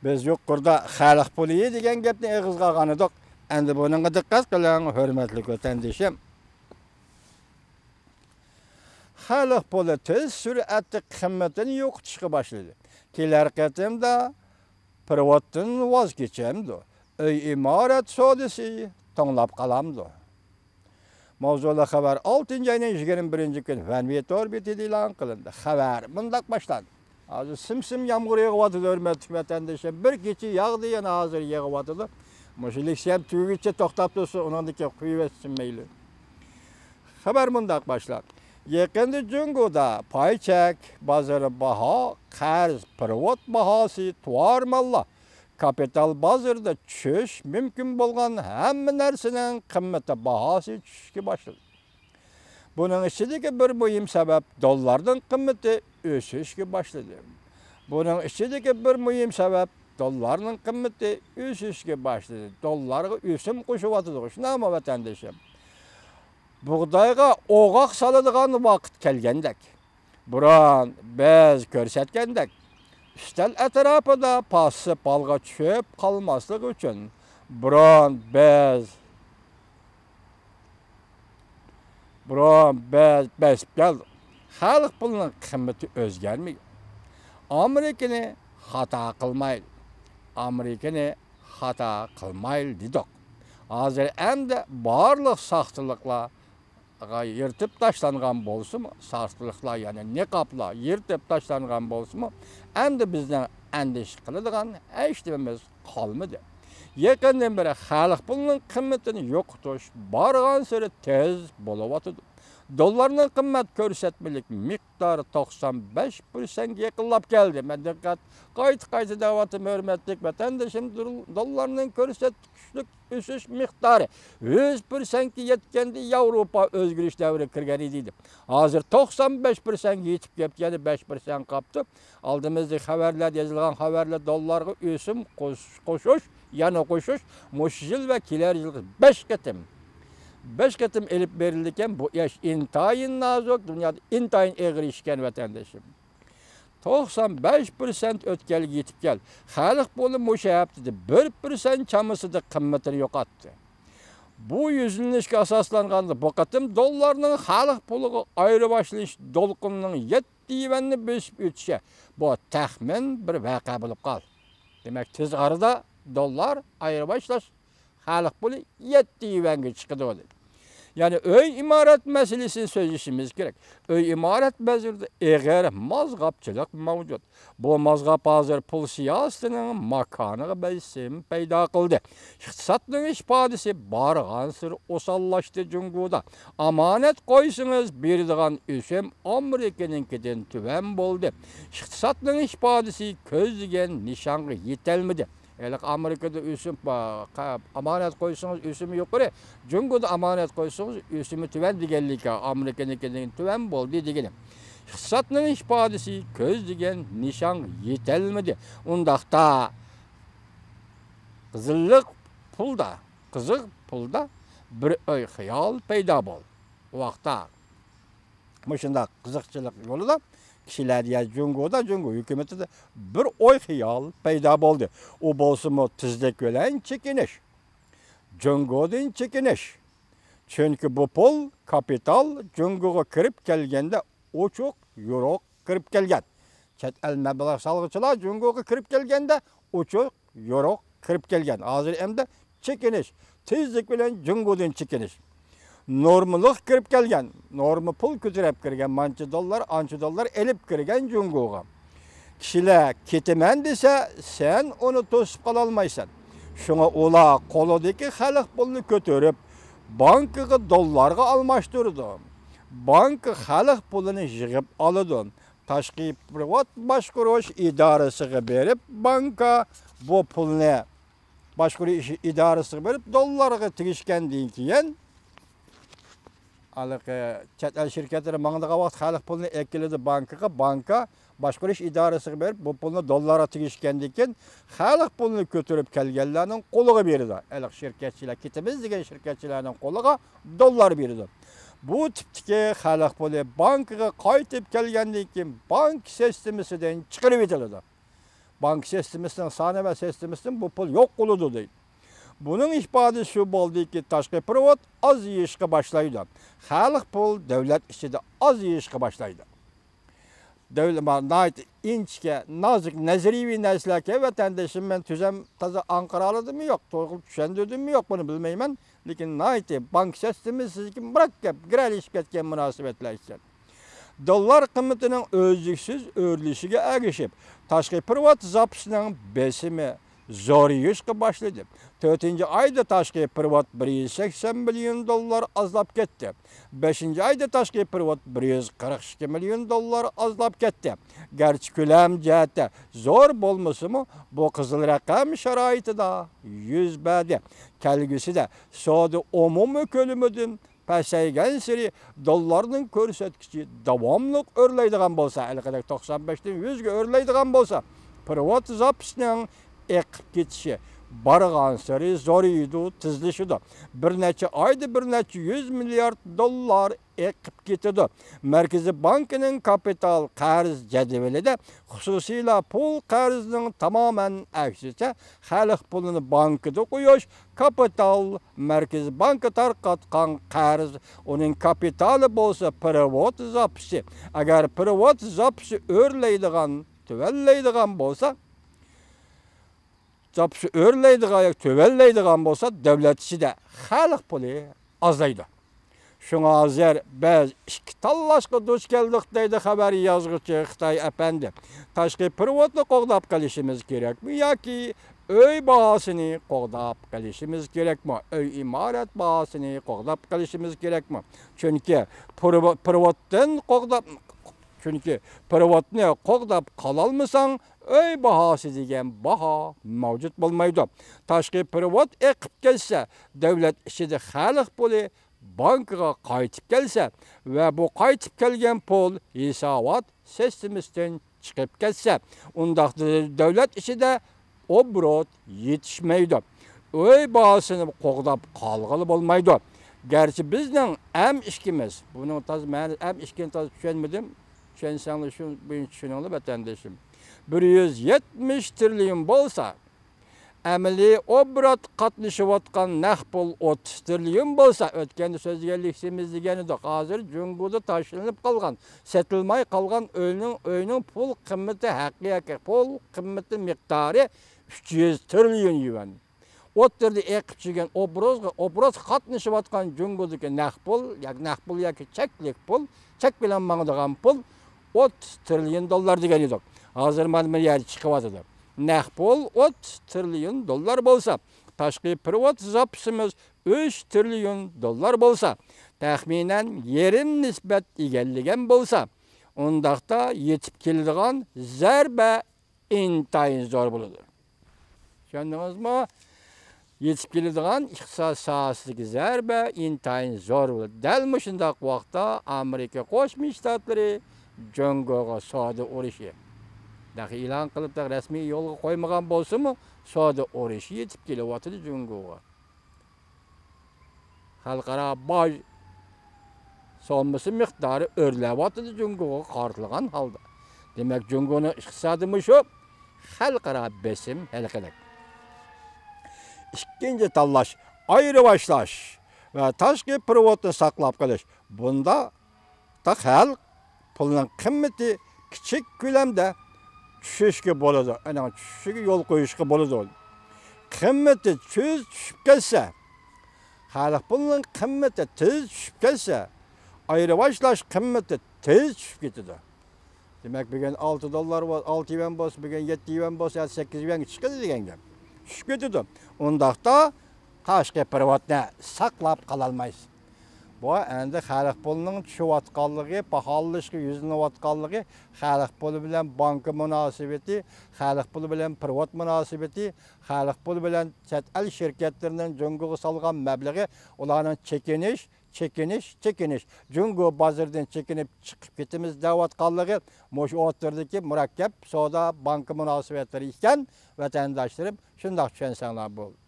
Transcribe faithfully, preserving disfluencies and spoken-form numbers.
بىز يۇقىرىدا خەلق پۇلى دېگەن گەپنى ئېغىزغا ئالغان ئىدۇق. ئەمدى بۇنىڭغا دىققەت قىلىڭ، ھۆرمەتلىك ۋەتەندىشىم. خەلق پۇلى تېز سۈرئەتتە قىممىتىنى يوقىتىشقا باشلىدى. كېلەر قېتىمدا پېرېۋودتىن ۋاز كېچەمدۇ؟ ئۆي ئىمارەت سودىسى توڭلاپ قالامدۇ؟ ماۋزۇلۇق خەۋەر ئالتىنچى ئاينىڭ يىگىرمە بىرىنچى كۈنى فەنۋى تور بېتىدە ئېلان قىلىندى. خەۋەر مۇنداق باشلاندى. ھازىر سىم-سىم يامغۇر يېغىۋاتىدۇ، ھۆرمەتلىك ۋەتەندىشىم. بىر كېچە ياغدى، يەنە ھازىر يېغىۋاتىدۇ. مۇشۇ لېكسىيەم تۈگىگىچە توختاپ تۇرسۇن، ئۇنىڭدىن كېيىن قويۇۋەتسۇن مەيلى. خەۋەر مۇنداق باشلاندى. يېقىندا جۇڭگودا پاي چەك بازىرى باھا، قەرز، پېرېۋوت باھاسى، تۇۋار ماللار، كاپىتال بازىرىدا چۈشۈش مۇمكىن بولغان ھەممە نەرسىنىڭ قىممىتى، باھاسى چۈشۈشكە باشلىدى. بۇنىڭ ئىچىدىكى بىر مۇھىم سەۋەب، دوللارنىڭ قىممىتى ئۆسۈشكە باشلىدى. بۇنىڭ ئىچىدىكى بىر مۇھىم سەۋەب، دوللارنىڭ قىممىتى ئۆسۈشكە باشلىدى. دوللارغا ئۆسۈم قوشۇۋاتىدۇ، شۇنداقمۇ ۋەتەندىشىم؟ بۇغدايغا ئوغاق سالىدىغان ۋاقىت كەلگەندەك، بۇرۇن بىز كۆرسەتكەندەك، ئۈستەل ئەتراپىدا پاسسىپ ھالغا چۈشۈپ قالماسلىقى ئۈچۈن، بۇرۇن بىز، بۇرۇن بىز بېسىپ كەلدۇق. خەلق پۇلىنىڭ قىممىتى ئۆزگەرمىگەن. ئامېرىكىنى خاتا قىلمايلى. ئامېرىكىنى خاتا قىلمايلى دېدۇق. ھازىر ئەمدى بارلىق ساختىلىقلار يىرتىپ تاشلانغان بولسىمۇ، ساختىلىقلار، يەنى نىقابلار يىرتىپ تاشلانغان بولسىمۇ، ئەمدى بىزنىڭ ئەندىشە قىلىدىغان ھېچنېمىمىز قالمىدى. يېقىندىن بېرى خەلق پۇلىنىڭ قىممىتىنى يوقىتىش بارغانسېرى تېز بولۇۋاتىدۇ. دوللارنىڭ قىممەت كۆرسەتمىلىك مىقدارى توقسان بەش پىرسەنتكە يېقىنلاپ كەلدى. مەن دىققەت، قايتا-قايتا دەۋاتىمەن، ھۆرمەتلىك ۋەتەندىشىم، دول-، دوللارنىڭ كۆرسەتكۈچلۈك ئۆسۈش مىقدارى يۈز پىرسەنتكە يەتكەندە، ياۋروپا ئۆزگىرىش دەۋرىگە كىرگەن ئىدى دەپ. ھازىر توقسان بەش پىرسەنتكە يېتىپ كەپتۇ، يەنە بەش پىرسەنت قاپتۇ. ئالدىمىزدىكى خەۋەرلەردە يېزىلغان خەۋەرلەر، دوللارغا ئۆسۈم قوش-، قوشۇش، يەنە قوشۇش، مۇشۇ يىل ۋە كېلەر يىلغا بەش قېتىم، بەش قېتىم ئېلىپ بېرىلىدىكەن. بۇ ئىش ئىنتايىن نازۇك، دۇنيادا ئىنتايىن ئېغىر ئىش ئىكەن، ۋەتەندىشىم. توقسان بەش پىرسەنت ئۆتكەلگە يېتىپ كەل. خەلق پۇلى مۇشۇ ھەپتىدە بىر پىرسەنت چامىسىدا قىممىتىنى يوقاتتى. بۇ يۈزلىنىشكە ئاساسلانغاندا، بۇ قېتىم دوللارنىڭ خەلق پۇلىغا ئايرىۋاشلىنىش دولقۇنىنىڭ يەتتە يۈەننى بۆسۈپ ئۆتۈشى، بۇ تەخمىن بىر ۋەقە بولۇپ قالدى. دېمەك، تېز ئارىدا دوللار ئايرىۋاشلاش خەلق پۇلى يەتتە يۈەنگە چىقىدۇ، دېدى. يەنى ئۆي ئىمارەت مەسىلىسىنى سۆزلىشىمىز كېرەك. ئۆي ئىمارەت بازىرىدا ئېغىر مازغاپچىلىق مەۋجۇت. بۇ مازغاپ ھازىر پۇل سىياسىتىنىڭ ماكانىغا بېسىم پەيدا قىلدى. ئىقتىسادنىڭ ئىپادىسى بارغانسېرى ئوساللاشتى جۇڭگودا. ئامانەت قويسىڭىز، بېرىدىغان ئۆسۈم ئامېرىكىنىڭكىدىن تۆۋەن بولدى. ئىقتىسادنىڭ ئىپادىسى كۆزلىگەن نىشانغا يېتەلمىدى. ھېلىقى ئامېرىكىدا ئۆسۈم، ئامانەت قويسىڭىز ئۆسۈمى يۇقىرى، جۇڭگودا ئامانەت قويسىڭىز ئۆسۈمى تۆۋەن دېگەنلىك، ئامېرىكىنىڭكىدىن تۆۋەن بولدى دېگىنى. ئىقتىسادنىڭ ئىپادىسى كۆزلىگەن نىشانغا يېتەلمىدى. ئۇنداقتا قىزىللىق پۇلدا، قىزىق پۇلدا بىر ئوي خىيال پەيدا بولدى. ئۇ ۋاقىتتا مۇشۇنداق قىزىقچىلىق يولىدا كىشىلەردە يا جۇڭگودا، جۇڭگو ھۆكۈمىتىدە بىر ئوي خىيال پەيدا بولدى. ئۇ بولسىمۇ تېزلىك بىلەن چېكىنىش. جۇڭگودىن چېكىنىش. چۈنكى بۇ پۇل، كاپىتال جۇڭگوغا كىرىپ كەلگەندە ئوچۇق يورۇق كىرىپ كەلگەن. چەت ئەل مەبلەغ سالغۇچىلار جۇڭگوغا كىرىپ كەلگەندە ئوچۇق يورۇق كىرىپ كەلگەن. ھازىر ئەمدى چېكىنىش، تېزلىك بىلەن جۇڭگودىن چېكىنىش. نورمىلىق كىرىپ كەلگەن، نورما پۇل كۆتۈرۈپ كىرگەن، مانچە دوللار، ئانچە دوللار ئېلىپ كىرگەن جۇڭگوغا. كىشىلەر كېتىمەن دېسە، سەن ئۇنى توسۇپ قالالمايسەن. شۇڭا ئۇلار قولىدىكى خەلق پۇلىنى كۆتۈرۈپ، بانكىغا دوللارغا ئالماشتۇرىدۇ. بانكا خەلق پۇلىنى يىغىپ ئالىدۇ. تاشقى پېرېۋوت باشقۇرۇش ئىدارىسىغا بېرىپ، بانكا بۇ پۇلنى باشقۇرۇش ئىدارىسىغا بېرىپ، دوللارغا تېگىشكەندىن كېيىن، ھېلىقى چەت ئەل شىركەتلىرى ماڭىدىغان ۋاقىت خەلق پۇلىنى ئەكېلىدۇ بانكىغا، بانكا باشقۇرۇش ئىدارىسىغا بېرىپ، بۇ پۇلنى دوللارغا تېگىشكەندىن كېيىن، خەلق پۇلىنى كۆتۈرۈپ كەلگەنلەرنىڭ قولىغا بېرىدۇ. ھېلىقى شىركەتچىلەر، كېتىمىز دېگەن شىركەتچىلەرنىڭ قولىغا دوللار بېرىدۇ. بۇ تىپتىكى خەلق پۇلى بانكىغا قايتىپ كەلگەندىن كېيىن، بانك سىستېمىسىدىن چىقىرىۋېتىلىدۇ. بانكا سىستېمىسىنىڭ، سانىۋى سىستېمىسىدىن بۇ پۇل يوق بولىدۇ دەيدۇ. بۇنىڭ ئىپادىسى شۇ بولدىكى، تاشقى پېرېۋوت ئازىيىشقا باشلايدۇ. خەلق پۇل دۆلەت ئىچىدە ئازىيىشقا باشلايدۇ. دۆلەت، ما-، ناھايىتى ئىنچىكە، نازۇك، نەزەرىيىۋى نەرسىلەركەن، ۋەتەندىشىم، مەن تۈزەم تازا ئاڭقىرالىدىممۇ يوق، توغرا چۈشەندۈردۈممۇ يوق، بۇنى بىلمەيمەن. لېكىن ناھايىتى بانكا سىستېمىسىدىكى مۇرەككەپ، گىرەلىشىپ كەتكەن مۇناسىۋەتلەر ئىكەن. دوللار قىممىتىنىڭ ئۈزلۈكسىز ئۆرلىشىگە ئەگىشىپ، تاشقى پېرېۋوت زاپىسىنىڭ بېسىمى زورىيىشقا باشلىدى. تۆتىنچى ئايدا تاشقى پېرېۋوت بىر يۈز سەكسەن مىليون دوللار ئازلاپ كەتتى. بەشىنچى ئايدا تاشقى پېرېۋوت بىر يۈز قىرىق ئىككى مىليون دوللار ئازلاپ كەتتى. گەرچە كۆلەم جەھەتتە زور بولمىسىمۇ، بۇ قىزىل رەقەم شارائىتىدا يۈز بەردى. كەلگۈسىدە سودا ئومۇمىي كۆلىمىدىن پەسەيگەنسېرى دوللارنىڭ كۆرسەتكۈچى داۋاملىق ئۆرلەيدىغان بولسا، ھېلىقىدەك توقسان بەشتىن يۈزگە ئۆرلەيدىغان بولسا، پېرېۋوت زاپىسىنىڭ ئېقىپ كېتىشى بارغانسېرى زورىيىدۇ، تېزلىشىدۇ. بىر نەچچە ئايدا بىر نەچچە يۈز مىليارد دوللار ئېقىپ كېتىدۇ. مەركىزىي بانكىنىڭ كاپىتال قەرز جەدۋىلىدە خۇسۇسىيلار پۇل قەرزىنىڭ تامامەن ئەكسىچە خەلق پۇلىنى بانكىدا قويۇش، كاپىتال، مەركىزىي بانكا تارقاتقان قەرز، ئۇنىڭ كاپىتالى بولسا پېرېۋوت زاپىسى. ئەگەر پېرېۋوت زاپىسى ئۆرلەيدىغان، تۆۋەنلەيدىغان بولسا، زاپىسى ئۆرلەيدىغان ياكى تۆۋەنلەيدىغان بولسا، دۆلەت ئىچىدە خەلق پۇلى ئازايدۇ. شۇڭا ھازىر بىز ئىككى تاللاشقا دۇچ كەلدۇق، دەيدۇ خەۋەر يازغۇچى خىتاي ئەپەندى. تاشقى پېرېۋوتنى قوغداپ قېلىشىمىز كېرەكمۇ ياكى ئۆي باھاسىنى قوغداپ قېلىشىمىز كېرەكمۇ؟ ئۆي ئىمارەت باھاسىنى قوغداپ قېلىشىمىز كېرەكمۇ؟ چۈنكى پېرېۋو-، پېرېۋوتتىن قوغداپ، چۈنكى پېرېۋوتنى قوغداپ قالالمىساڭ، ئۆي باھاسى دېگەن باھا مەۋجۇت بولمايدۇ. تاشقى پېرېۋوت ئېقىپ كەتسە، دۆلەت ئىچىدە خەلق پۇلى بانكىغا قايتىپ كەلسە ۋە بۇ قايتىپ كەلگەن پۇل ھېسابات سىستېمىسىدىن چىقىپ كەتسە، ئۇنداقتا دۆلەت ئىچىدە ئوبوروت يېتىشمەيدۇ. ئۆي باھاسىنى قوغداپ قالغىلى بولمايدۇ. گەرچە بىزنىڭ ئەم ئىككىمىز، بۇنىڭ تازا مەنە، ئەم ئىككىنى تازا چۈشەنمىدىم. چۈشەنسەڭلار شۇ بويىچە چۈشىنىڭلار، ۋەتەندىشىم. بىر يۈز يەتمىش تىرىليون بولسا، ئەمەلىي ئوبوروت قاتنىشىۋاتقان نەق پۇل ئوتتۇز تىرىليون بولسا، ئۆتكەندە سۆزلىگەن لېكسىيىمىز دېگەن ئىدۇق، ھازىر جۇڭگودا تاشلىنىپ قالغان، سېتىلماي قالغان ئۆينىڭ، ئۆينىڭ پۇل قىممىتى ھەققى ياكى پۇل قىممىتى مىقدارى ئۈچ يۈز تىرىليون يۈەن. ئوتتۇرىدا ئېقىپ چۈشكەن ئوبوروسقا، ئوبوروسقا قاتنىشىۋاتقان جۇڭگودىكى نەق پۇل، ياكى نەق پۇل ياكى چەكلىك پۇل، چەك بىلەن ماڭىدىغان پۇل ئوتتۇز تىرىليون دوللار دېگەن ئىدۇق. ھازىر مانا بۇ يەردە چىقىۋاتىدۇ. نەق پۇل ئوتتۇز تىرىليون دوللار بولسا، تاشقى پېرېۋوت زاپىسىمىز ئۈچ تىرىليون دوللار بولسا، تەخمىنەن يېرىم نىسبەت ئىگىلىگەن بولسا، ئۇنداقتا يېتىپ كېلىدىغان زەربە ئىنتايىن زور بولىدۇ. چۈشەندىڭىزمۇ؟ يېتىپ كېلىدىغان ئىقتىساد ساھەسىدىكى زەربە ئىنتايىن زور بولىدۇ. دەل مۇشۇنداق ۋاقىتتا ئامېرىكا قوشما شتاتلىرى جۇڭگوغا سودا ئۇرۇشى، دەخ، ئېلان قىلىپ، دەخ، رەسمىي يولغا قويمىغان بولسىمۇ، سودا ئۇرۇشى يېتىپ كېلىۋاتىدۇ جۇڭگوغا. خەلقئارا باج سوممىسى مىقدارى ئۆرلەۋاتىدۇ جۇڭگوغا قارىتىلغان ھالدا. دېمەك، جۇڭگونىڭ ئىقتىسادى مۇشۇ، خەلقئارا بېسىم ھېلىقىدەك. ئىككىنچى تاللاش، ئايرىۋاشلاش ۋە تاشقى پېرېۋوتنى ساقلاپ قېلىش. بۇندا تا خەلق پۇلنىڭ قىممىتى كىچىك كۆلەمدە چۈشۈشكە بولىدۇ، ئۇنىڭ چۈشۈشىگە يول قويۇشقا بولىدۇ. قىممىتى تېز چۈشۈپ كەتسە، خەلق پۇلنىڭ قىممىتى تېز چۈشۈپ كەتسە، ئايرىۋاشلاش قىممىتى تېز چۈشۈپ كېتىدۇ. دېمەك، بۈگۈن ئالتە دوللار بول-، ئالتە يۈەن بولسا، بۈگۈن يەتتە يۈەن بولسا، يا سەككىز يۈەنگە چىقىدۇ دېگەن گەپ. چۈشۈپ كېتىدۇ. ئۇنداقتا تاشقى پېرېۋوتنى ساقلاپ قالالمايسىز. بۇ ئەمدى خەلق پۇلىنىڭ چۈشۈۋاتقانلىقى، پاخاللىشىشقا يۈزلىنىۋاتقانلىقى، خەلق پۇلى بىلەن بانكا مۇناسىۋىتى، خەلق پۇلى بىلەن پېرېۋوت مۇناسىۋىتى، خەلق پۇلى بىلەن چەت ئەل شىركەتلىرىنىڭ جۇڭگوغا سالغان مەبلىغى، ئۇلارنىڭ چېكىنىش، چېكىنىش، چېكىنىش، جۇڭگو بازىرىدىن چېكىنىپ چىقىپ كېتىمىز دەۋاتقانلىقى، مۇشۇ ئوتتۇرىدىكى مۇرەككەپ سودا بانكا مۇناسىۋەتلىرى ئىكەن، ۋەتەنداشلىرىم، شۇنداق چۈشەنسەڭلار بولدى.